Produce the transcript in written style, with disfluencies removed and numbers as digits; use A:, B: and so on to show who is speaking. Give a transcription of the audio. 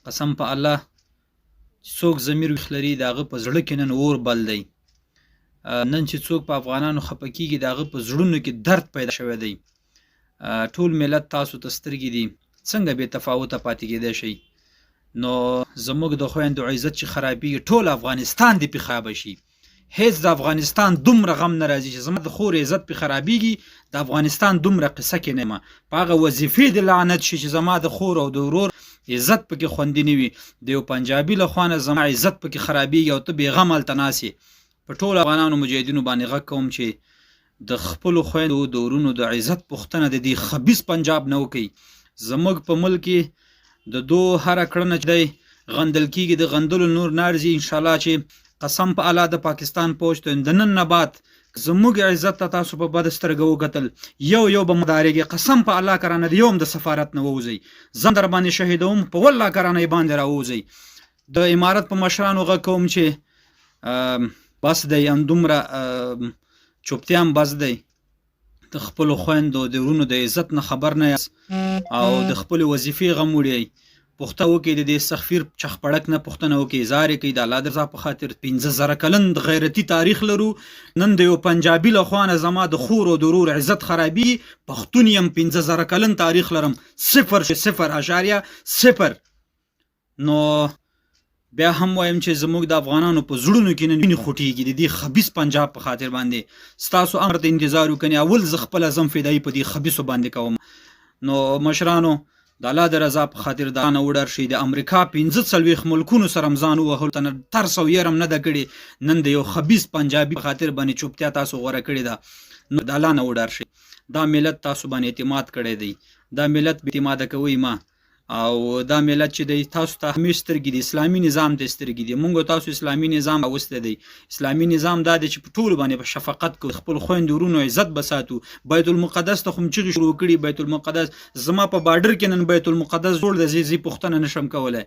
A: قسم په الله چې څوک ضمیر ویښ لري، د هغه په زړه کې نن اور بل دی. نن چې څوک په افغانانو خپه کیږي، د هغه په زړونو کې درد پیدا شوی دی. ټول ملت تاسو ته سترګې دي، څنګه بې تفاوته پاتې کېدای شئ؟ نو زموږ د خویندو عزت چې خرابیږي، ټول افغانستان دې پې خراب شي. هیڅ د افغانستان دومره غم نه راځي چې زما د خور عزت پې خرابیږي. د افغانستان دومره قصه کې نه یم. په هغه وظیفې دې لعنت شي چې زما د خور او د ورور عزت پکې خوندي نه وي. د یو پنجابي له خوا نه زما عزت پکې خرابیږي او ته بېغمه هلته ناست یې. په ټولو افغانانو مجاهدینو باندې غږ کوم چې د خپلو خویندو د ورونو د عزت پوښتنه د دې خبیث پنجاب نه وکړي. زموږ په ملک کې د دو هره کړنه چې دی غندل کیږي، د غندلو نور نه ارزي. ان شاء الله چې قسم په الله د پاکستان پوځ ته، د نن نه بعد زموږ عزت ته تاسو په بد سترګه وکتل، یو یو به مدارېږي. قسم په الله کرانه د یو هم د سفارت نه ووځئ، ځان در باندې شهیدوم، په والله کرانه یې باندې راووځئ. د امارت په مشرانو غږ کوم چې بس دی، همدومره چوپتیا هم بس دی. د خپلو خویندو د ورونو د عزت نه خبر نه یاست او د خپلې وظیفې غم وړئ. پوښتنه وکړئ، د دې سخفیر چخپړک نه پوښتنه وکړئ، زارې کوي د الله د رضا په خاطر. 5000 کلن غیرتی تاریخ لرو، نن د یو پنجابي له خوا نه زما د خور او د ورور عزت خرابي. پښتون یم، 5000 کلن تاریخ لرم، صفر 0.0. نو بیا هم وایم چې زموږ د افغانانو په زړونو کې نن وینې خوټیږي د دې خبیث پنجاب په خاطر باندې. ستاسو امر ته انتظار وکني، اول زه خپله ځم فدایي په دې خبیثو باندې کوم. نو مشرانو، د الله د رضا په خاطر دا نه وډار شي. د امریکا 45 ملکونو سره ځان ووهلو ته ترس او یرم نه ده کړې، نن د یو خبیث پنجابي په خاطر باندې چوپتیا تاسو غوره کړې ده. نو د الله نه وډار شي. دا ملت تاسو باندې اعتماد کړی دی، دا ملت بې اعتماده کوئ ما. او دا ملت چې دی تاسو ته همیش سترګې دي، اسلامي نظام ته سترګې دي. مونږ تاسو اسلامي نظام راوستی دی. اسلامي نظام دا دی چې په ټولو باندې په شفقت کوو، خپل خویندو ورونو عزت به ساتو. بیت المقدس ته خو مې چیغې شروع کړي، بیت المقدس زما په بارډر کې نن بیت المقدس جوړ دی، زه پوښتنه نشم کولی.